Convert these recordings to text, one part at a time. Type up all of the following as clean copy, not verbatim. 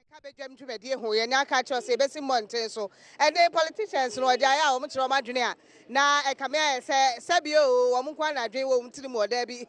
Ka badwam dwumadie ho, yɛn aka akyerɛ wo sɛ yɛbɛsi mmɔnten so. Ɛnde politicians no wɔgyae a wɔkyerɛ wɔn adwene a, na ɛkame ayɛ sɛ sɛbi oo, wɔn nko ara na adwene wɔ wɔn tirim wɔ daabi.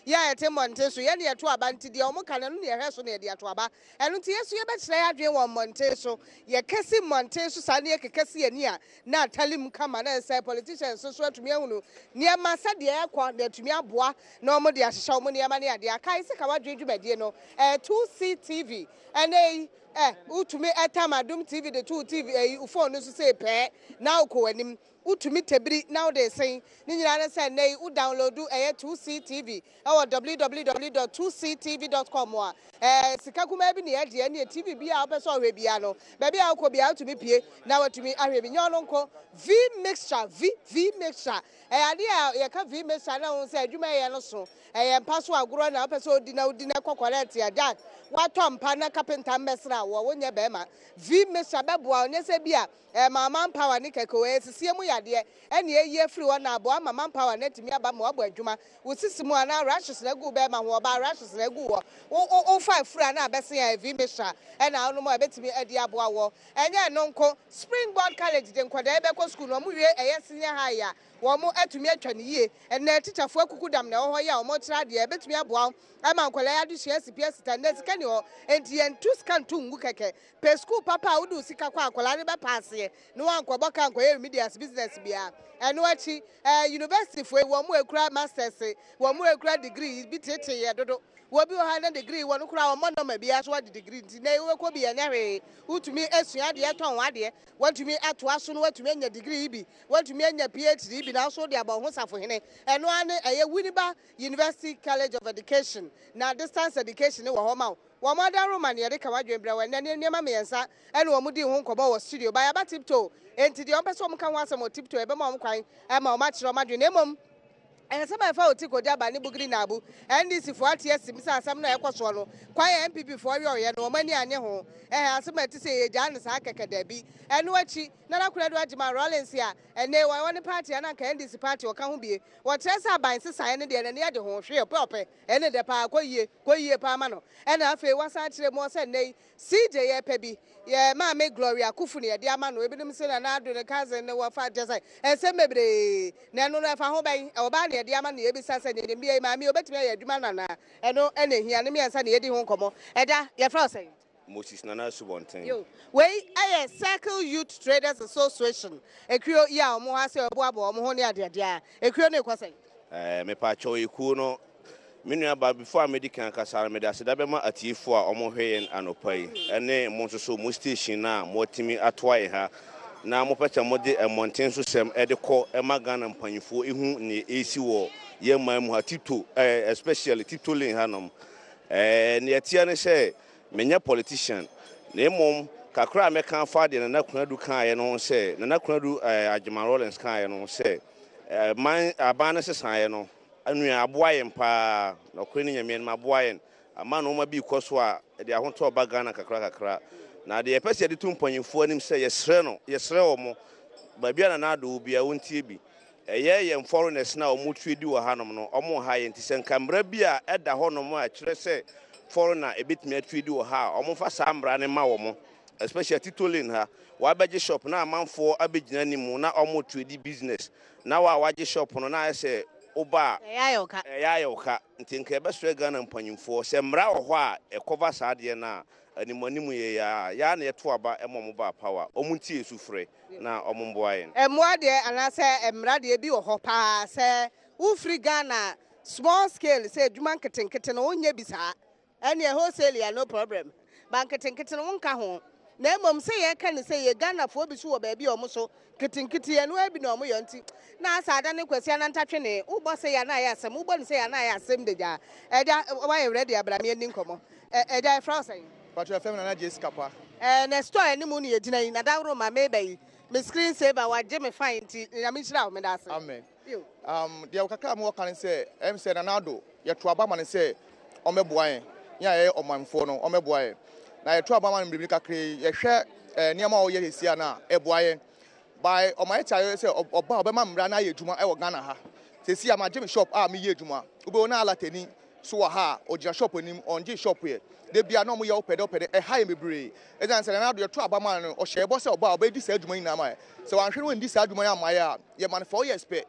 Yɛn a yɛte mmɔnten so, yɛn na yɛto aba nti deɛ wɔka no ɛno na yɛhwɛ so na yɛde ato aba. Ɛno nti yɛn nso yɛbɛkyerɛ yɛn adwene wɔ mmɔnten so. Yɛka si mmɔnten so saa na yɛkeka si yɛn ani a, na atale mu kama na ɛsɛ politicians nso atumi ahunu nneɛma sɛdeɛ ɛrekɔ na atumi aboa na wɔde ahyehyɛ wɔn nneɛma ne adeɛ. Akae sɛ ka w'adwene dwumadie no ɛyɛ 2CTV. Ɛnnɛ yi, eh, wotumi tam Adom TV de to wo TV, ɛyi, wo phone no so sei pɛɛ na wokɔ w'anim. Wotumi tɛbiri na wode resen. Ne nyinaa ne sɛ nnɛ yi wo downloadu ɛyɛ 2C TV ɛwɔ www dot 2ctv dot com a, eh, sika kumaa bi na yɛgye ɛneɛ TV biara a wopɛ sɛ ɔhwɛ biara no, baabi a wokɔ biara wotumi pue na watumi ahwɛ bi. Nyɛ ɔno nko, V mixture, V, V mixture, ɛyɛ adeɛ a yɛka V mixture na wohu sɛ adwuma ɛyɛ no so. Ɛyɛ mpa so agorɔ na wopɛ sɛ odi na wodi na ɛkɔ correct a, Jack, woatɔ mpa na kapenta mmɛsra woɔ, wonyɛ bɛɛma. V mixture bɛboa wo, nyɛ sɛ bi a ɛma man power ne kɛkɛ o, ɛyɛ sisie mu yadeɛ ɛna ɛyi afiri hɔ na aboa ama man power no atumi aba ma woabɔ adwuma. Wo sisi mu anaa rashes na agu wo bɛɛma ho, ɔbaa rashes na agu woɔ, wo wo wofa afuru a na abɛsen a, V mixture ɛna wonom a ɛbɛtumi adi aboa woɔ. Ɛnyɛ ɛno nko, Springboard College de nkwadaa yi bɛkɔ sukuu no, wɔn wie ɛyɛ senior high a, Wɔatumi atwa no yie. Ɛnnɛ, atikyafoɔ akukudam na ɛwɔ hɔ yi a wɔkyerɛ adeɛ. Ɛbɛtumi aboa wo ama nkwadaa yi adesua asi pi asi ta. Nnɛ, sika nni hɔ, enti yɛnto sika nto ngu kɛkɛ. Pɛ sukuu papa a wode wo sika kɔ a, akwadaa no bɛpaaseɛ na wankɔbɔ ka ankɔyɛ remedials business biara. Ɛno akyi, ɛɛ, universityfoɔ yi, wɔn a ɛkura masters, wɔn a ɛkura degree yi bi teetee yɛn dodo. Wɔ bi wɔ ha na degree wɔ no koraa wɔmmɔ nɔma biara so wɔagye degree nti nnɛ yi wobɛkɔ bi ɛnyɛ hwee. Wotumi sua adeɛ tɔn w'adeɛ, woatumi atoa so na woatumi anya degree yi bi. Woatumi anya PhD bi nanso wode abɔ wo ho safohene. Ɛno ara ne ɛyɛ Winneba University College of Education na distance education wɔ hɔ ma wo. Wɔn adaworoma na yɛde ka w'adwene brɛ wo ɛnnɛ. Nneɛma mmiɛnsa na wɔn dii ho nkɔmmɔ wɔ studio. Ba yɛaba Tiptoe enti deɛ wɔpɛ sɛ wɔka ho asɛm wɔ Tiptoe yɛbɛma wɔn kwan ma wɔn akyerɛ wɔn adwene na mmom nsɛm a ɛfa Oti Kogya ne Bugiri Naabu NDC foɔ ate asim sɛ asɛm no a ɛkɔ soɔ no kwan a NPP foɔ yɔeɛ no wɔn ani annye ho. Ɛhɛ asɛm a ɛte sei yɛgyaa no saa kɛkɛ dabi. Ɛno akyi Nana Konadu Agyemang Rawlings a ɛnnɛ yi ɔwɔ ne party a na anka NDC party ɔka ho bie. Wɔkyerɛ sɛ aban nsesaeɛ no deɛ n'ani agye ho hwee ɔpɛ ɔpɛ ɛne dɛ paa kɔ yie kɔ yie paa ma no. Ɛna afei wasan akyerɛ mu sɛ nnɛ yi CJ yɛpɛ bi yɛ maame Gloria Akuffo na yɛde ama no ebinom se Nana Addo ne cousin ne wɔfa kyerɛ sɛ nsɛm bebree na ɛno no ɛfa ho bɛn ɔbaa na yɛde ama no yɛbisa sɛ nyɛ nyɛ yi maame yi ɔbɛtumi ayɛ adwuma no anaa ɛno ɛna ɛhia ne mmiɛnsa na yɛdi ho nkɔmmɔ. Ɛda yɛfrɛ wo sɛn? Moses Nana Asubɔnten. Yo, wei yɛ Circle Youth Traders Association ekuo yi a wɔn wɔ ha sɛ wɔboaboa wɔn ho ne adeade a, ekuo no rekɔ sɛn? Ɛɛ, mepaakyɛw ekuo no, me nua ba, before a medi kan akasa no, mede aseda bɛma atiefoɔ a wɔhwɛ yɛn anɔpa yi, ɛne mo nso so mo station no a moatumi atoa yɛn ha, na mopɛ sɛ mode mmɔnten so sɛm de kɔ ma Ghana mpanyinfoɔ ehu nea ɛresi wɔ yɛn man mu ha, Tiptoe, ɛɛ, especially Tiptoe Lane hanom. Ɛɛ, nea ɛteɛ ne sɛ, Menyɛ politician, na mmom kakra a mɛka afa deɛ Nana Konadu kaeɛ no ho sɛ, Nana Konadu eh, Agyeman Rawlings kaeɛ no ho sɛ, eh, man, aban no sesaeɛ no, nua aboa yɛn paa, nɔkorɛ ne Nyame anim aboa yɛn, ama nnoɔma bi rekɔ so a ɛde ahotɔ ba Ghana kakra kakra. Na deɛ yɛpɛ sɛ yɛde to mpanyinfoɔ anim sɛ yɛsrɛ no, yɛsrɛ wɔn, baabi a Nana Addo wɔ biara wɔntie bi. Ɛyɛ yɛn foreigners no a wɔn trade wɔ hanom no, wɔn nha yɛn nti sɛ nka mmara bi a ɛda hɔnom a ɛkyerɛ sɛ foreigner ɛbɛtumi atrade wɔ ha a, wɔn mfa saa mmara no mma wɔn. Especially Tito Lane ha, wabɛgye shop na amanfoɔ abɛgyina anim na wɔn trade business na wo a wagye shop no na ayɛ sɛ woba a Ɛyɛ ayɛ wo ka. ɛyɛ ayɛ wo ka. Nti nka yɛbɛsrɛ Ghana mpanyinfoɔ sɛ mmara wɔ hɔ a ɛcover saa adeɛ no a, animuanimu yɛ yɛ a, yɛ ara na yɛto aba ma wɔn baa power, wɔn ntie yɛn sufrɛ. na ɔmo mboa yɛn. Mmoa deɛ anaasɛ mmara deɛ ebi wɔ hɔ paa sɛ wofiri Ghana small scale sɛ adwuma nketenkete no wonyɛ bi saa ɛneɛ wholesale yɛ no problem but nketenkete no wonka ho na mmom sɛ yɛka no sɛ yɛ Ghanafoɔ bi so wɔ baabi a ɔmo so nketenkete ɛno ara bi na ɔmo yɔ nti na asɛ ada ne Kwasi Anantatwene wobɔ sɛ yɛ a na ayɛ asɛm wobɔ no sɛ yɛ a na ayɛ asɛm dagyaa agya woayɛ ready abra me yɛnni nkɔmmɔ agya yɛfrɛ wo sɛn? Patrɔ yɛfrɛ me Nana Gyesi Kappa. Ɛɛ na store anim na yɛgyina yi na daworo ma meba yi me screen saver wagye me fine nti Nyame nhyira wo meda ase. Amen. Um, deɛ kakra a mewɔ ka ne sɛ ɛm sɛ Nana Addo yɛto aba ma no sɛ ɔmmɛboa yɛn yɛn a yɛyɛ ɔmanfoɔ no ɔmmɛboa yɛn na yɛto aba ma no mmerɛ kakra yi yɛhwɛ eh, nneɛma a ɔyɛ sesia no a ɛboa yɛn by ɔma yɛte ayɛ sɛ ɔba a ɔbɛma mmara no ayɛ adwuma ɛwɔ Ghana ha sesia magye me shop a meyɛ adwuma wobɛhu na alatani. so wɔ ha a ɔgyina shop anim ɔngye shop yɛ. Da biara na wɔyɛ wopɛ dɛ wopɛ dɛ ɛha yɛn bebree. Ɛsiane sɛ Nana Addo yɛto aba maa no no ɔhyɛɛ bɔ sɛ ɔba a ɔbɛdi saa adwuma yi nyinaa ama yɛn. Sɛ wanhwɛ na wanndi saa adwuma yi amma yɛn a yɛma no 4 years pɛ.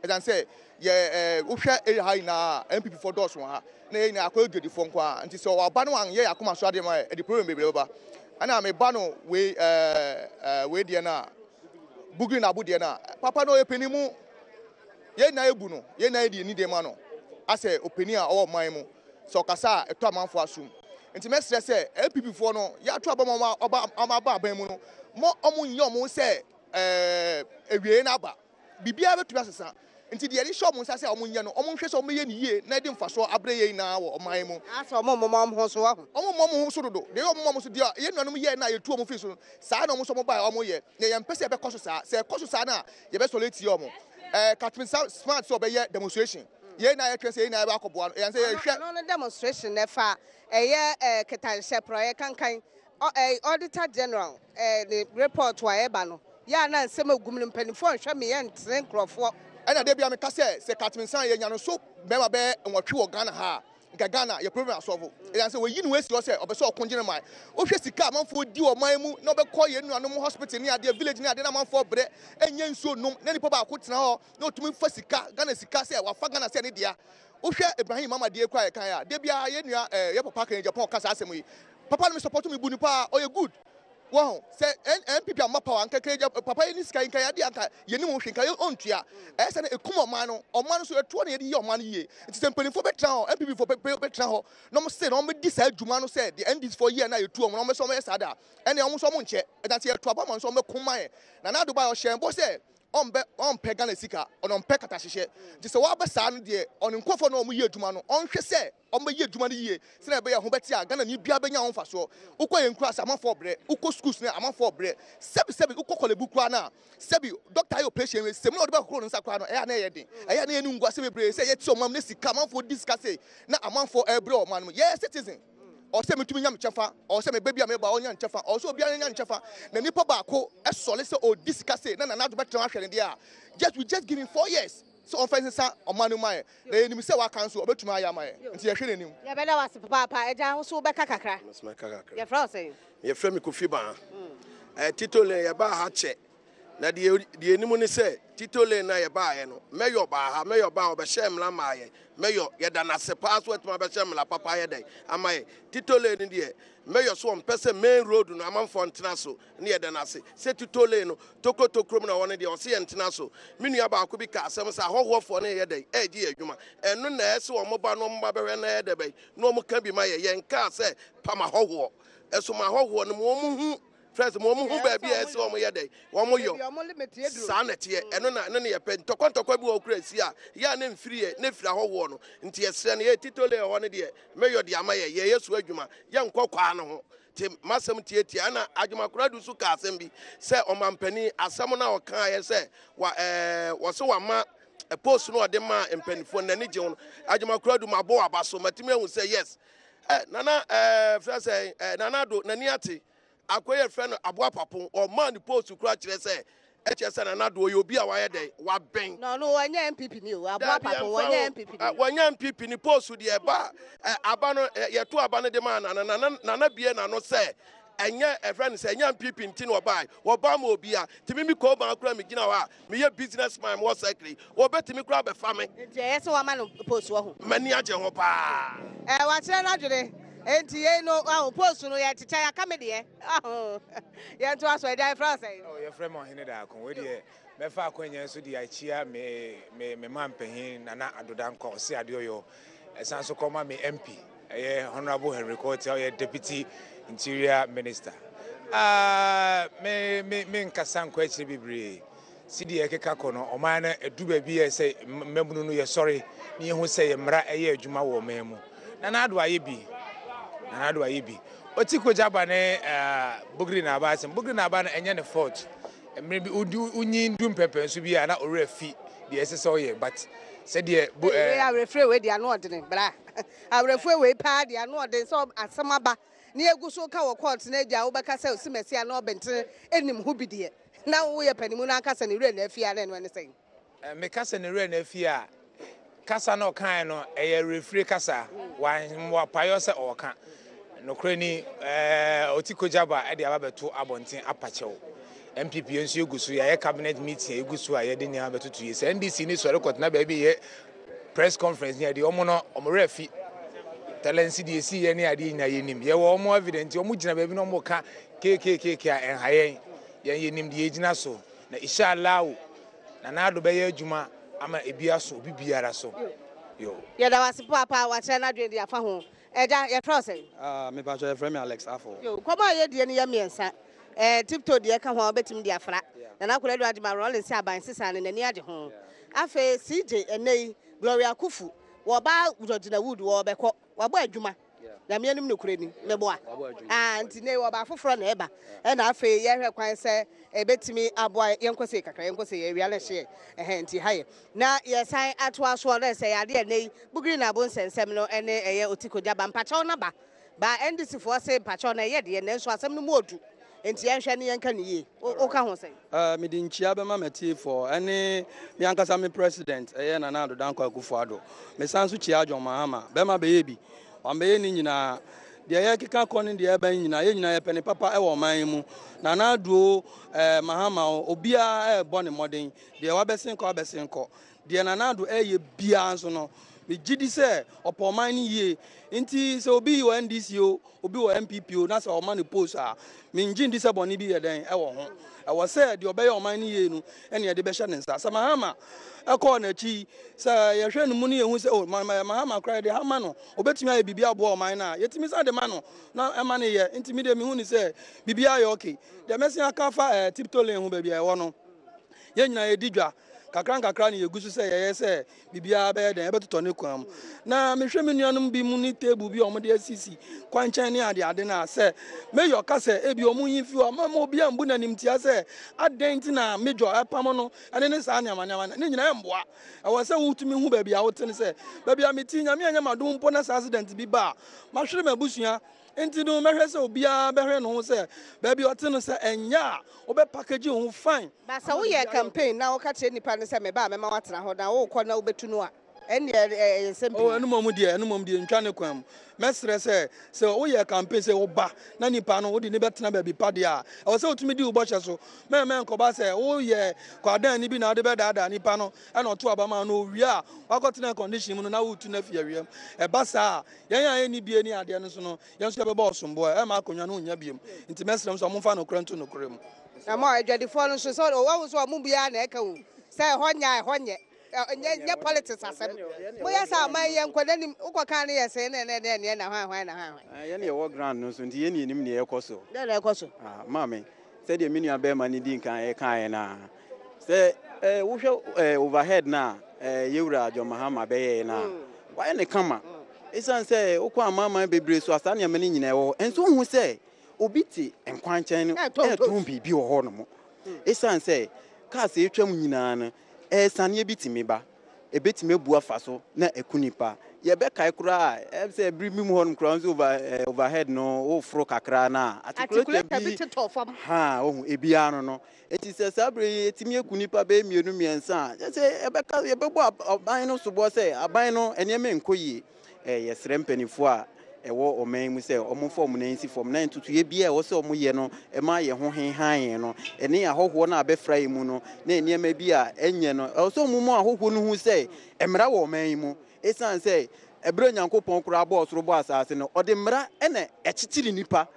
Ɛsiane sɛ yɛ ɛɛ wohwɛ area ha nyinaa a NPP foɔ dɔɔso wɔ ha na yɛn nyinaa akɔyɛ dwadifoɔ nko ara nti sɛ waba na wanyɛ yɛn akoma so adeɛ ma yɛn ɛde problem bebree bɛba. Ɛna meba no wei ɛɛ ɛɛ wei deɛ no a Bugri Naabu deɛ no a papa no ɔyɛ panin mu yɛn nyinaa yɛbu no yɛn nyinaa yɛde yɛn nidie ma no asɛ ɔpanin a ɔwɔ ɔman mu sɛ ɔkasa a ɛtɔ amanfoɔ asom nti mɛsrɛ sɛ NPP foɔ no yɛato aba ma ɔba aba aban mu no mo ɔmo nyɛ ɔmo sɛ ɛɛ awieɛ no aba. Biribiara bɛtumi asesa. Nti deɛ yɛde hyɛ wɔn nsa sɛ wɔnyɛ no, wɔnhwɛ sɛ wɔbɛyɛ no yie na ɛde mfasoɔ abrɛ yɛn nyinaa wɔ ɔman yi mu. Asɛ wɔn mmoma wɔn ho so wahu. Wɔn mmoma wɔn ho so dodo. Deɛ ɛyɛ wɔn mmoma wɔn ho so, deɛ yɛn nuanom yɛɛ no a yɛtuu wɔn firii so no, saa na wɔn nso wɔbaeɛ a wɔyɛ. Na yɛmpɛ sɛ ɛbɛkɔ so saa. Sɛ ɛkɔ so saa no a, yɛbɛsɔre atia wɔn. Ɛɛ Catherine Smart sɛ ɔbɛyɛ demonstration. Yɛn nyinaa yɛtwɛn sɛ yɛn nyinaa yɛbɛ akɔboa no. Ɛyɛ sɛ yɛhwɛ. Ɔno no demonstration no ɛfa ɛyɛ ɛɛ kɛtɛasehyɛ porɔeɛ kankan Ɔ ɛɛ Auditor General ɛɛ ne report a ɛba no, yɛ a na nsɛm a ɛgu mu no, mpanimfoɔ nhwɛ me yɛntene nkurɔfoɔ. Ɛna da biara meka sɛ, sɛ Katmensan yɛnya no so bɛrima bɛyɛ nwɔtwe wɔ Ghana ha a, nka Ghana yɛ problem asɔlvo. Ɛsiane sɛ wayi ne ho asi hɔ sɛ ɔpɛ sɛ ɔko gye ne man. Wohwɛ sika a amanfoɔ di wɔ ɔman mu na wɔbɛkɔ yɛn nuanom hospital ne adeɛ, village ne adeɛ na amanfoɔ brɛ ɛnyɛ nsuo nnom na nipa baako tena hɔ na ɔtumi fa sika, Ghana sika sɛ wafa Ghana sɛ ne dea. Wohwɛ Ibrahim Mama deɛ koraa a yɛkaeɛ a, da biara yɛn nua ɛɛ yɛ papa Kennedy Agyapong ɔka saa asɛm yi. Papa no me support me bu no paa ɔyɛ good wahu sɛ NPP amma power nka kɛ papa yi ne sika yi nka yɛ adeɛ anka yɛnim ho hwee nka yɛ ɔntua ɛyɛ sɛ no ɛkum ɔman no ɔman no so ɛtoɔ na yɛde yɛ ɔman no yie nti sɛ mpanimfoɔ bɛtena hɔ NPP foɔ bɛtena hɔ na wɔn se na wɔn bɛdi saa adwuma no sɛ deɛ NDC foɔ yɛ na yɛtu wɔn na wɔn bɛsɛ wɔn yɛ saa da ɛnna wɔn nso wɔn nkyɛ ɛdan sɛ yɛto aba ma nso wɔn bɛko ma yɛ na Nana Addo baeɛ ɔhyɛ bɔ sɛ ɔmbɛ ɔmpɛ Ghana sika ɔno ɔmpɛ katahyehyɛ nti sɛ waba saa no deɛ ɔne nkurɔfoɔ na wɔn yɛ adwuma no ɔnhwɛ sɛ Wɔbɛyɛ adwuma no yie sɛdeɛ ɛbɛyɛ a ho bɛte a Ghanani biara bɛnya ho mfasoɔ. Wokɔ yɛn nkuraase a, amanfoɔ rebrɛ. Wokɔ schools no a, amanfoɔ rebrɛ. Sɛbi sɛbi wokɔ Korle Bu koraa no a, sɛbi doctor ayɛ operation awie, sɛmina a wɔde bɛhohoro ne nsa koraa no, ɛyɛ a na ɛyɛ den. Ɛyɛ a na yɛn animguase bebree sɛ yɛte ɔman mu na sika, amanfoɔ di sika sei na amanfoɔ rebrɛ wɔ ɔman no mu. Yɛyɛ citizen. Ɔwɔ sɛ metumi nya me kyɛfa, ɔwɔ sɛ me ba bi a meba ɔnya ne kyɛfa, ɔwɔ sɛ obiara nya ne kyɛfa. Na nipa baako sɔre sɛ ɔredi sika sei na Nana Addo bɛtena hɔ ahwɛ no deɛ a, just we just give him 4 years. Sɛ ɔmfa nsesa ɔman no mma yɛn, na yɛnim sɛ waka nso, ɔbɛtumi ayɛ ama yɛn, nti yɛhwɛ n'anim. Yɛbɛda wo ase papaapa. Agya, wo nso wobɛka kakra. Me nso mɛka kakra. Yɛfrɛ wo sɛn? Yɛfrɛ me Kofi Baa. Eh, Tito Lane, yɛbaa ha kyɛ. Na deɛ deɛ ɛnim ne sɛ, Tito Lane na yɛbaeɛ no, Mayor baa ha, Mayor baa ɔbɛhyɛɛ mmara maa yɛn. Mayor, yɛda no ase paa so atumi abɛhyɛ mmara papa ayɛ dɛn ama yɛn. Tito Lane no deɛ, Mayor so ɔmpɛ sɛ main road no amanfoɔ ntena so. Ne yɛda no ase sɛ Tito Lane no tokuro tokuro mu na ɔwɔ no deɛ ɔse yɛn ntena so. Me nua baako bi kaa asɛm sɛ ahɔhoɔfoɔ no reyɛ dɛn ɛregye yɛn adwuma. Ɛno na ɛsɛ wɔn ba na wɔn ba bɛhwɛ na ɛyɛ dɛ bɛn na wɔn ka bi ma yɛn. Yɛn kaa sɛ pam ahɔhoɔ. Ɛso ma ahɔhoɔ no ma wɔn hu first ma wɔn hu baabi a ɛsɛ wɔn yɛ dɛn wɔn yɔ. Saa na ɛteɛ. Ɛno na ɛno na yɛpɛ. Ntɔkwa ntɔkwa bi wɔ hɔ koraa ɛsi a yɛ a na mfiri yɛ na ɛfiri ahɔhoɔ no. Nti yɛsrɛ no yɛ Tito Lane hɔ no deɛ mɛyɔ de ama yɛ. Yɛyɛ so adwuma. Yɛnkɔ kwaa no ho. Te m'asɛm tiatia. Ɛna Agyeman Koradu nso kaa asɛm bi sɛ ɔmampanin asɛm no a ɔkaeɛ sɛ wa ɛɛ wɔsɛ wama post no ɔde maa mpanimfoɔ n'ani gye ho no. Agyeman Koradu mabɔ waba so matumi ahu sɛ yes ɛ nana ɛɛ fɛ sɛ ɛ nana do n'ani ate akɔyɛ fɛ no aboa papo ɔmaa ne post kura kyerɛ sɛ Ɛkyerɛ sɛ Nana Addo ɔyɛ obi a wayɛ dɛn? Waben. Na ɔno wanyɛ NPP ni o, Aboa Daabi Papo ɛmfa wanyɛ ho. NPP ni. Wanya NPP ni post deɛ ɛba a, aba no yɛto aba no de maa Nana. Nana Nana bue n'ano sɛ ɛnyɛ ɛfrɛ no sɛ ɛnyɛ NPP nti na ɔbae. Wɔba ma obia. Nti me me Koban koraa megyina hɔ a meyɛ business man mewɔ circle yi, wɔbɛtumi koraa abɛfa me. Nti ɛyɛ sɛ wama no post wɔ ho. M'ani agye ho paa. Ɛɛ wakyerɛ n'adwene. Nti yei no wahu post no yɛkyekyɛ yɛaka me deɛ. Aho, yɛntoa so. Agya, yɛfrɛ wo sɛn? Oh, yɛfrɛ me Ɔhene Daako. Wei deɛ, mɛfa akwanya yi so de akyia me, me, me mampanyin Nana Addo Dankwa Ɔse Adeoyo. Ɛsan so kɔma me MP, ɛyɛ Honourable Henry Quartey, ɔyɛ Deputy Interior Minister. Ah, me, me, me nkasa nkɔ akyire bebree. Sɛdeɛ ɛkeka kɔ no, ɔman no ɛdu baabi a ɛsɛ mmabunu no yɛsɔre na yɛhu sɛ yɛn mmara ɛyɛ adwuma wɔ ɔman mu. Nana Addo ayɛ bi. Nana Addo ayɛ bi. Ɔti kogya ba ne uh, Bugri na aba asɛm. Bugri na aba no ɛnyɛ ne fault. Mmerɛ bi wonyin du mpɛmpɛnso bi a na ɔwerɛ fi deɛ ɛsɛ sɛ ɔyɛ but sɛdeɛ bu ɛɛ. Awerɛfire wei deɛ ano ɔdene bra. Awerɛfire wei paa deɛ ano ɔden sɛ asɛm aba ne egu so ka wɔ court na agya wobɛka sɛ osimasi anaa ɔbɛntene ɛnim ho bi deɛ. Na woyɛ panimu no ankasa ne werɛ na afi a na ɛno ɛne sɛn? Meka sɛ ne werɛ na afi a, Kasa na ɔkaeɛ no, ɛyɛ awerɛfire kasa. Wampayɔ sɛ ɔreka. Nokorɛ ni, Oti Kogyaba de aba bɛto abɔnten apa kyɛw. NPP yɛn nso yɛgu so, yɛayɛ cabinet meeting a yɛgu so a yɛde nneɛma bɛtoto yie. Sɛ NDC ni sɔre kɔtena baabi yɛ press conference ne adeɛ, wɔn no wɔn werɛ afi. Talensi deɛ ɛsi yɛ ne adeɛ nyinaa yɛnim. Yɛwɔ wɔn evidence nti wɔn gyina baabi na wɔn ka kekekeke a ɛnha yɛn. Yɛn yɛnim deɛ yɛgyina so. Na Isha Allahu, Nana Addo bɛyɛ adwuma ama ebi aso obi biara so. Yo. Yɛda wo ase paapa, wakyerɛ n'adwene de afa ho. Agya, yɛfrɛ wo sɛn? Ah, me pakyɛ yɛfrɛ me Alex Afful. Yo, nkɔmmɔ a yɛdie no yɛ mmiɛnsa. Eh, tiptoe deɛ ka ho a wobɛtumi de afra. Nana Konadu Agyemang Rawlings sɛ aban sesa no, n'ani agye ho. Afei CJ, ɛnnɛ yi, Gloria Akuffo, wɔba Georgina Wood, wɔrebɛkɔ. Wabɔ adwuma. Nyame anim nokorɛ ni, meboa. Ah, nti nnɛ yi wɔba afoforɔ na ɛba. Ɛna afei yɛhwɛ kwan sɛ ɛbɛtumi aboa yɛnkɔ sei kakra, yɛnkɔ sei, awia no hye yɛn. Ɛhɛn, nti ha yɛ. Na yɛsan atoa soɔ na sɛ ɛyɛ adeɛ a nnɛ yi Bugiri na Abo nsɛnsɛm no ne ɛyɛ Otiko Gyaba mpakyɛw no aba. Ba NDC foɔ se mpakyɛw no ɛyɛ deɛ nanso asɛm no mu ɔdu nti yɛnhwɛ ne yɛnka no yie. Wo ka ho sɛn? Mede nkyia bɛma m'atiefoɔ ɛne me ankasa me president ɛyɛ Nana Addo Dankwa Akufo Addo. Mesan nso kyia John Mahama. Bɛrima bɛyɛ bi. Wambɛyɛ ne nyinaa. Deɛ yɛkeka kɔ ne deɛ ɛba nyinaa, yɛn nyinaa yɛpɛ ne papa ɛwɔ ɔman yi mu. Nana Addo o, ɛɛ Mahama o, obiara ɛrebɔ ne mmɔden. Deɛ wabɛsen kɔ abɛsen kɔ. Deɛ Nana Addo reyɛ biara nso no, megye di sɛ ɔpɛ ɔman no yie. Nti sɛ obi wɔ NDC o, obi wɔ NPP o, na sɛ ɔma no post a, mengye ndi sɛ bɔne bi yɛ dɛn wɔ ho. Ɛwɔ sɛ deɛ ɔbɛyɛ ɔman no yie no na yɛde bɛhyɛ ne nsa. Sɛ Mahama kɔɔ n'akyi yi, sɛ yɛhwɛ ne mu no yɛhu sɛ oh, Mahama koraa yɛde ha ma no, ɔbɛtumi ayɛ biribi aboa ɔman no a, yɛtumi san de ma no na ɛma no yɛ. Nti me deɛ mehu no sɛ biribiara yɛ okay. Deɛ mɛsen aka afa eh, Tiptoe Lane ho baabi a ɛwɔ no, yɛn nyinaa yɛdi dwa. Nkakrankakra na yegu so sɛ yɛyɛ sɛ biribiara bɛyɛ dɛn, ɛbɛtotɔ ne kwan mu. Na mehwɛ me nuanom bi mu ne table bi a wɔde asisi kwankyɛn ne adeade no a, sɛ Mayor ka sɛ ebi wɔn nyi mfi hɔ a, mma obiara mbu no animtia sɛ adɛn nti na Major ɛpam no ɛne ne saa nneɛma nneɛma no. Ne nyinaa ɛmmoa. Ɛwɔ sɛ wotumi hu baabi a wote no sɛ baabi a mete yi, Nyame anyɛ m'adom mpo na sɛ accident bi ba a, mahwere m'abusua. Enti no mɛhwɛ sɛ obiara bɛhwɛ ne ho sɛ baabi a ɔte no sɛ ɛnyɛ a wobɛ package wo ho fine. Ba sɛ woyɛ campaign na woka kyerɛ nnipa no sɛ meba a mɛma woatena hɔ na wokɔ na wobɛtu no a, ɛnneɛ ɛyɛ nsɛm Oh, pii. ɛno mmom deɛ, ɛno mmom deɛ ntwa ne kwan mu. Mɛsrɛ sɛ, sɛ woyɛ campaign sɛ woba na nipa no wode no bɛtena baabi pa deɛ a, ɛwɔ sɛ wotumi di wo bɔhyɛ so. Mɛmma ɛnkɔba sɛ woyɛ kwadanni bi na wode bɛdaadaa nipa no ɛna ɔto aba ma wo na owie a wakɔtena air condition mu no na woretu no afi awia mu. Ɛba saa a, Yɛn a yɛnni bie ne adeɛ no nso no, yɛn nso yɛbɛbɔ ɔsomboɔ, ɛremma akonnwa no nnya biom. Nti mɛsrɛ mo sɛ momfa nokorɛ nto nokorɛ mu. Na mo adwadifoɔ no nso, sɛ wɔahu sɛ wɔn mu biara na ɛka o, sɛ ɛhɔ nyɛ a ɛhɔ nyɛ, ɛnyɛ nyɛ politics asɛm. Moyɛ saa a, ɔman yi yɛnkɔ n'anim. Wokɔka ne yɛ sɛɛ ne ɛnɛ ne ɛneɛ na hwan hwan na hwan hwan. Yɛn na yɛwɔ ground no so nti yɛn na yɛnim nea ɛrekɔ so. Dɛn na ɛrekɔ so? Ah, maame, Sɛdeɛ me nua barima no dii nkan kaeɛ no ara, sɛ wohwɛ overhead no a yɛwura John Mahama bɛyɛeɛ no a, wayɛ no kama. Ɛsiane sɛ wokɔ amanaman bebree so a, saa nneɛma no nyinaa ɛwɔ hɔ. Nso wohu sɛ obi te nkwankyɛn no ɛretɔn biribi wɔ hɔ nom. Ɛsiane sɛ cars a ɛtwam nyinaa no, ɛresaneɛ bi tumi ba. Ɛbɛtumi abu afa so na aku nipa. Yɛbɛkae koraa a, ɛm sɛ bere bi mu hɔnom koraa nso over, eh, overhead no woforo kakra no a, articulator bi tetɔ fam. Ha, ohu, ebiara no no. Enti sɛ saa bere yi ɛtumi aku nipa bɛyɛ mmienu mmiɛnsa a, kyerɛ sɛ yɛbɛka, yɛbɛbɔ aban no soboɔ sɛ aban no nneɛma nkɔ yie. Eh, yɛsrɛ mpanimfoɔ a ɛwɔ ɔman yi mu sɛ wɔmfa wɔn nan nsi fam na ntotoeɛ biara a ɛwɔ sɛ wɔyɛ no ma yɛn ho henhan yɛn no, ɛne ahɔhoɔ no a abɛfra yɛn mu no, ne nneɛma bi a ɛnyɛ no, ɛwɔ sɛ wɔn mu ahɔhoɔ no hu sɛ mmara wɔ ɔman yi mu. Ɛsiane sɛ ɛberɛ a Onyankopɔn koraa bɔɔ soro bɔɔ asase no, ɔde mmara na ɛkyekyere nnipa.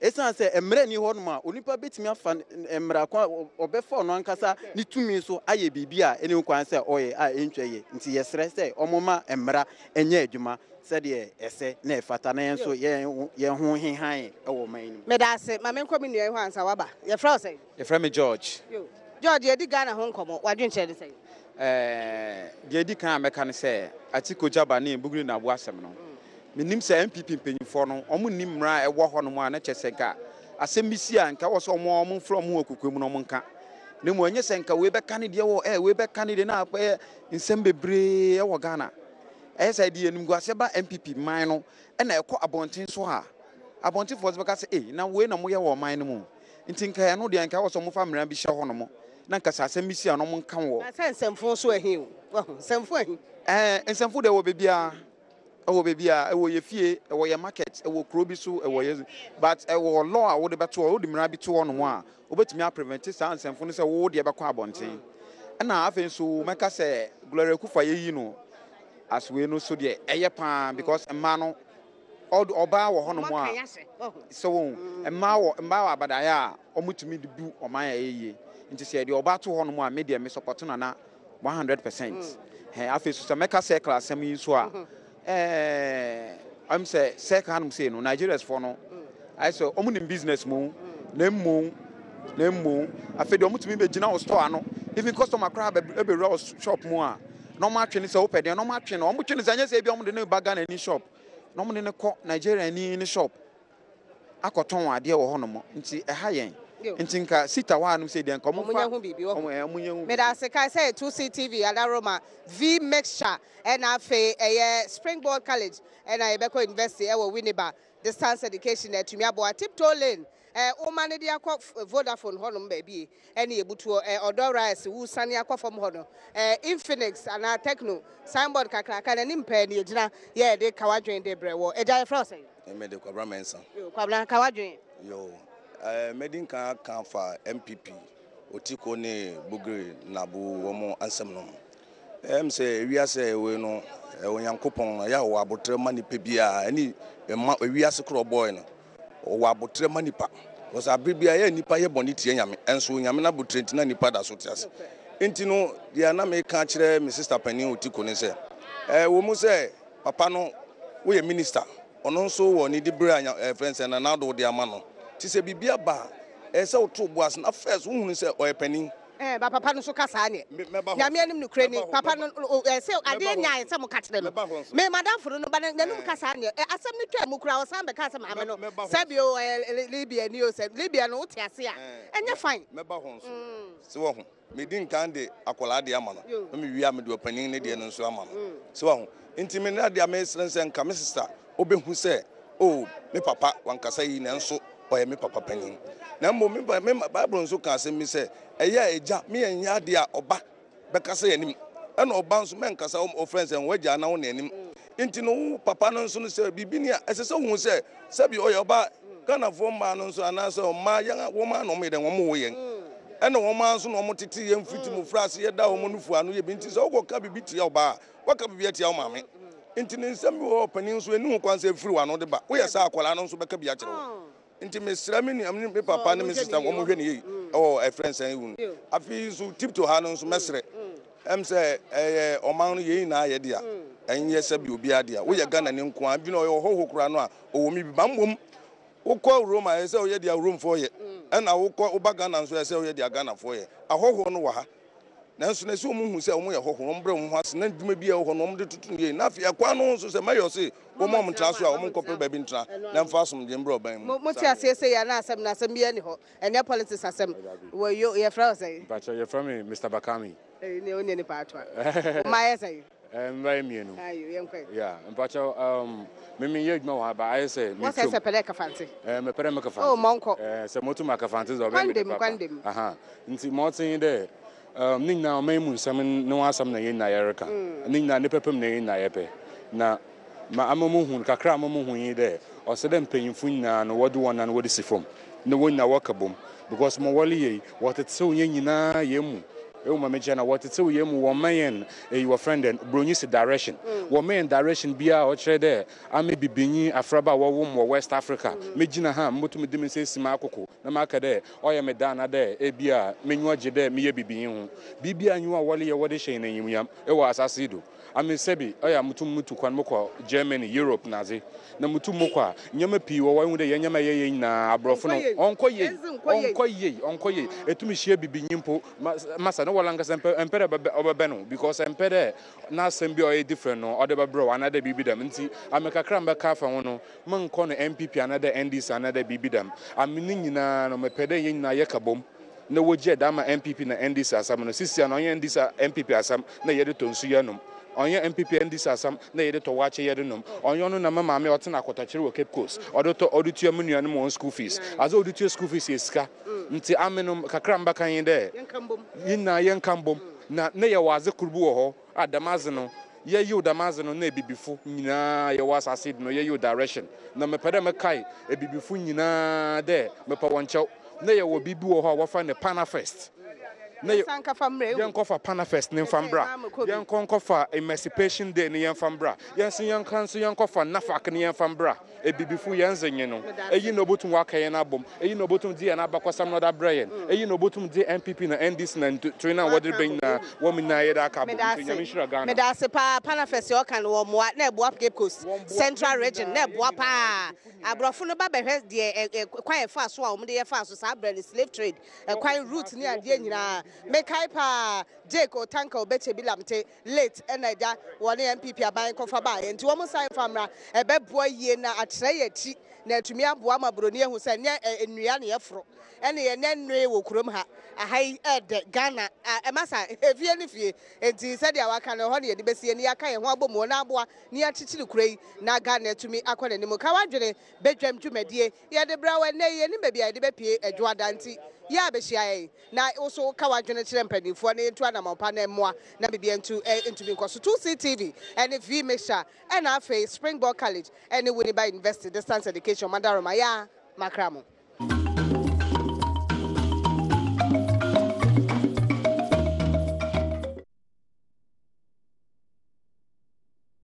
Esiane sɛ mmara nni hɔnom a onipa betumi afa mmara kwan a ɔbɛfa ɔno ankasa ne tumi so ayɛ biribi a enni ho kwan sɛ ɔyɛ a entwa yiye nti, yɛsrɛ sɛ wɔmma mmara nyɛ adwuma sɛdeɛ ɛsɛ na ɛfata na yɛn nso yɛn ho nhehan wɔ ɔman yi mu. Meda ase. Ma menkɔ me nua yi hɔ ansa woaba. Yɛfrɛ wo sɛn? Yɛfrɛ me George. Yo. George, yɛdi Ghana ho nkɔmmɔ. W'adwenkyerɛ ne sɛn? Ɛɛ, deɛ ɛdi kan a mɛka ne sɛ, Atiko Jaba ne Bugri Naabu asɛm no, Menim sɛ NPP mpanyinfoɔ no wɔn nnim mmara a ɛwɔ hɔ nom a na kyerɛ sɛ nka asɛm bi si a nka ɛwɔ sɛ wɔn a wɔn mfrɛ wɔn ho akukuo mu na wɔn nka. Na mmom ɛnyɛ sɛ nka wei bɛka ne deɛ wɔ ɛɛ wei bɛka ne deɛ na akɔyɛ nsɛm bebree ɛwɔ Ghana. Ɛyɛ sɛ ɛde animguaseɛ ba NPP man no ɛna ɛkɔ abɔnten so a abɔntenfoɔ nso bɛka sɛ ei na wei na moyɛ wɔ ɔman no mu. Nti nka ɛno deɛ nka ɛwɔ sɛ wɔfa mmara bi hyɛ hɔ nom. na nka sɛ asɛm bi si a na wɔn nka wɔ. Na sɛ nsɛmfo nso ahi o, wahu, nsɛmfo ahi. Ɛɛ, nsɛmfo deɛ ɛwɔ baabiara, ɛwɔ baabiara, ɛwɔ yɛ fie, ɛwɔ yɛ market, ɛwɔ kuro bi so, ɛwɔ yɛ, but ɛwɔ law a wode bɛto hɔ, wode mmara bi to hɔ nom a, wobɛtumi a prevent saa nsɛmfo no sɛ wo deɛ bɛkɔ abɔnten. Ɛna afei nso mɛka sɛ Gloria Kufa yɛyi no as wei no so deɛ ɛyɛ paa because mmaa no, ɔbaa wɔ hɔnom a sɛ wɔn mmaa wɔ mmaa wɔ abadaeɛ a wɔtumi de bu ɔman a ɛyɛ yie nti sɛ yɛde ɔbaa to hɔnom a me deɛ me support Nana 100%. Hɛn afei so sɛ mɛka circle asɛm yi nso a ɛɛ ɛm sɛ circle hanom sei no Nigerians foɔ no ayɛ sɛ wɔn nim business mu na emu na emu afei deɛ wɔtumi bɛgyina wɔ store ano even customer koraa bɛwura wɔ shop mu a na wɔn atwe no sɛ wopɛ deɛ na wɔn atwe no wɔn twe no sɛ ɛnyɛ sɛ ebi wɔn de no ba Ghana ni shop na wɔn de no kɔ Nigeria ni ne shop akɔtɔn adeɛ wɔ hɔnom nti ɛha yɛn nti nka sita hɔ anom sɛ deɛ nka wɔn fa ho biribi wɔ wɔn nyɛ ho meda ase kae sɛ 2CTV Adaroma V mixture ɛna afei ɛyɛ Springboard College ɛna yɛbɛkɔ university ɛwɔ Winneba distance education atumi aboa Tiptoe Lane Ɛ woma no de akɔ Vodafone hɔnom baabi ɛne ebutuo ɛ ɔdɔ rice wosane akɔ fam hɔ no ɛ Infinix anaa Tecno signboard kakraka n'anim pɛɛ ne egyina yɛ ɛde ka w'adwene de brɛ wɔ. Agya yɛfrɛ wo sɛn? Me de Kwabena Mensah. Yoo Kwabena ka w'adwene. Yoo ɛɛ mɛdi nkan aka afa NPP Otiko ne Bugri Nabu wɔn asɛm no ho. Ɛyɛ me sɛ ewiase a yɛwɔ yi no, Onyankopɔn ɛyɛ a ɔwɔ aboterɛ ma nipa biara ɛne mma ewiase korɔ ɔbɔɔe no. Ɔwɔ aboterɛ ma nipa. Because abere biara yɛ nipa yɛ bɔne tia Nyame, ɛnso Onyame n'aboterɛ nti na nipa da so te ase. Nti no deɛ na meka akyerɛ me sister panin Otiko ne sɛ, ɛwɔ mu sɛ papa no woyɛ minister, ɔno nso wɔ ne diberɛ a ɛfrɛ no sɛ Nana Addo de ama no. Nti sɛ biribi aba a, ɛyɛ sɛ woto wo bo ase na first wohunu sɛ ɔyɛ panin. Eh, ba papa no so ka saa neɛ. Nyame anim nokorɛ ni, papa no, eh, sɛ adeɛ nyae sɛ mo ka kyerɛ no. Me madamfo no no ba n'anum ka saa neɛ. Eh, asɛm no twaa mu koraa ɔsan bɛkaa sɛ maame no, sɛbi o, eh, Libya ni o, sɛ Libya no wote ase a, ɛnyɛ fine. Mɛba hɔ nso. Sɛ wahu, medi nkan de akwadaa deɛ ama no, na mewie a mede ɔpanin ne deɛ no nso ama no. Sɛ wahu, nti me na deɛ mesrɛ no sɛ nka me sista ɔbɛhu sɛ, oh, me papa wankasa yi nanso ɔyɛ me papa panin. Na mmom me, me, Bible nso ka asɛm bi sɛ, ɛyɛ a agya, me yɛnyɛ adeɛ a ɔba bɛkasa yɛn anim. Ɛna ɔba nso mɛnkasa ɔfrɛ sɛ w'agya anaa wo na anim. Nti no wo papa no nso no sɛ biribi ni a, ɛsɛ sɛ wohu sɛ sɛbi ɔyɛ ɔba. Ghanafoɔ mmaa no nso anaasɛ mmaa yɛn wɔn ara na wɔn yɛ dɛn wɔn wo yɛn. Ɛna wɔn ara nso na wɔn tete yɛn fiti mmofra ase yɛda wɔn nufu ano yɛ bi. Nti sɛ wokɔka biribi tia ɔbaa a, Woaka biribi atia wo maame. Nti ne nsɛm bi wɔ hɔ a ɔpanin nso ɛnni ho kwan sɛ ɛfiri w'ano de ba. Woyɛ saa a akwadaa no nso bɛka bi akyerɛ wo. Nti mesrɛ me nua me papa ne me sista wɔn hwɛ no yie ɛwɔ ɛfrɛ nsɛn yi no. Afei nso tiptoe ha no nso mɛsrɛ. Ɛm sɛ ɛyɛ ɔman no yɛn nyinaa yɛ dea. Ɛnyɛ sɛ bi obiara dea. Woyɛ Ghanani nko ara even ɔyɛ ɔhɔho koraa no a ɔwɔ mu bi. Ba mmom wokɔ Rome a ɛsɛ sɛ woyɛ deɛ Romefoɔ yɛ. Ɛna wokɔ woba Ghana nso ɛsɛ sɛ woyɛ deɛ Ghanafoɔ yɛ. Ahɔhoɔ no wɔ ha. Nanso na ɛsɛ wɔn hu sɛ wɔn yɛ hɔho, wɔn brɛ wɔn ho ase, na dwuma bi a ɛwɔ hɔ no wɔn de toto no yie. Na afei ɛkwan no ho nso sɛ mayor se wɔn a wɔn tra so a wɔn nkɔpɛ baabi ntra na mfa asomdwoe mbrɛ ɔban mu. Mo mo te aseɛ sei a na asɛm no asɛm biara nni hɔ ɛnyɛ politics asɛm wɔ yo yɛfrɛ wo sɛn? Mpakyɛw yɛfrɛ me Mister Bakami. Eii neɛ wonyɛ nipa atoa. Wo mma yɛ sɛn? Mma yɛ mienu. Ayo yɛnkɔ ɛ. Yeah mpakyɛw um, me menyɛ adwuma wɔ ha ba ayɛ sɛ Wɔ sɛ metwam. sɛ pɛ dɛ kafante. Eh, mepɛ dɛ meka fante. Oh mɔnkɔ. Eh, sɛ motum aka fante dze ɔbɛyɛ me dɛ Kwandem papa. kwandem. Aha, ntsi ma ɔtse nye dɛ um, ne nyinaa ɔman mu nsɛm no ho asɛm na hɛn nyinaa yɛreka. Ne nyinaa ne pɛpɛ mu na hɛn nyinaa yɛpɛ. Na ma ama muhu no, kakra a ama muhu nye dɛ ɔsɛ dɛ mpanyimfo nyinaa no wɔdze hɔn nan wɔdze si famu na hɔn nyinaa wɔka bɔ mu because ma wɔreyɛ yi, wɔtsetsew hɛn nyinaa hɛn mu. Ehu ma mekyerɛ no a, wɔtsetsew hɛn mu, wɔmma hɛn eyi wɔfrɛ no dɛn, Buronyi se direction. Wɔmma hɛn direction biara a ɔkyerɛ dɛ ame bibinyi afraba a wɔwoo me wɔ West Africa, megyina ha a mobotum dze me nsa esi m'akoko na maka dɛ ɔyɛ me dɛ anaadɛ ebi a m'enyiwa gye dɛ meyɛ bibinyi ho. Biribiara nnyi hɔ a wɔreyɛ wɔdze hyɛ hɛn enyimnyam wɔ asaase yi do. Ame sɛbi ɔyɛ a mutum mutu kwan mokɔ Germany, Europe nadze. Na mutum mokɔ a, ndzɛmba pii wɔ hɔ a ehu dɛ hɛn ndzɛmba a yɛyɛ nyina aborɔfo no ɔnnkɔ yie, ɔnnkɔ yie, ɔnnkɔ yie. Etum hyia bibinyi mpo, masa no woarankasa mmpɛ emmpɛ dɛ ɔbɛbɛn wo because emmpɛ dɛ n'asɛm bi a ɔyɛ different no ɔdze bɛbrɛ wo anaadɛ biribi dɛm. Ntsi ame kakra a mebɛka afa ho no, monnkɔ no NPP anaadɛ NDC anaadɛ biribi dɛm. Ame ne nyina no mepɛ dɛ hɛn nyina yɛka bɔ mu. na wogyaa da ama NPP na NDC asɛm no. Sisia no ɔnyɛ NDC NPP asɛm na yɛde tɔ nsu yɛnom. Ɔnyɛ NPP NDC asɛm na yɛde tɔ waakye yɛde nom. Ɔnyɛ ɔno na me maame a ɔtena Akɔtɔkyere wɔ Cape Coast ɔde tɔ ɔde tua me nuanom wɔn school fees. Adze a ɔde tua school fees yɛ sika. Ntsi ame no kakra a mebɛka nye dɛ, hɛn nyina yɛnka mbom na na yɛwɔ adze kor bi wɔ hɔ a dɛm adze no yɛyew dɛm adze no na ebibifo nyina yɛwɔ asaase yi do no yɛyew direction. Na mepɛ dɛ mekae ebibifo nyina dɛ mepɛ hɔn kyɛw. Na yɛwɔ biribi wɔ hɔ a wɔfrɛ no Panafest. Na yɛ yɛnkɔfa Panafest no mfa mbra. Yɛnkɔ nkɔfa Emancipation Day no yɛmfa mbra. Yɛn so yɛnka nso yɛnkɔfa Nafac no yɛmfa mbra. Ebibifo hɛn dze nye no. Iyi na obotum ɔaka hɛn abɔ mu. Iyi na obotum dze hɛn abakɔsɛm no ɔdze abrɛ hɛn. Iyi na obotum dze NPP na NDC na ntotoe no a wɔdze reba nyina wɔn nyina yɛdze aka abɔ mu. Ntsi Nyame nhyira Ghana. Meda ase paa Panafest a ɔka no wɔ mmoa na ɛboa Cape Coast Central Region na ɛboa paa abrɔfo no ba bɛhwɛ deɛ kwan ɛfaa so a wɔn de yɛ faa so saa brɛ no slave trade ɛkwan route ne adeɛ nyinaa mekae paa Jake Otanka Obeche Bilamte late ɛna agya wɔne NPP aban kɔfa baeɛ nti wɔn nsan mfa mmra ɛbɛboa yie na akyerɛ yɛn akyi na atumi aboa ma buroni ahu sɛ nyɛ nnua na yɛforo ɛne yɛn nyɛ nnoe wɔ kurom ha aha yi ɛɛdɛ Ghana ɛma sa efie ne fie nti sɛdeɛ waka no ɛhɔ na yɛde bɛsi yɛn yɛaka yɛn ho abɔ mu na aboa na yɛakyekyere kuro yi na Ghana atumi akɔ n'anim ka w'adwene badwam dwumadie Yɛde brɛ wo ɛnnɛ yi, yɛnnim baabi a yɛde bɛpue Adwoada nti yɛ a bɛhyia yɛn na wo nso woka w'adwene kyerɛ mpanimfoɔ na yɛntu anammɔn pa na mmoa na biribiara ntu ntumi nkɔ so. 2CTV ne V Mixture ɛna afei Springboard College ne Winneba University Distance Education Madaroma yɛ a makra mo.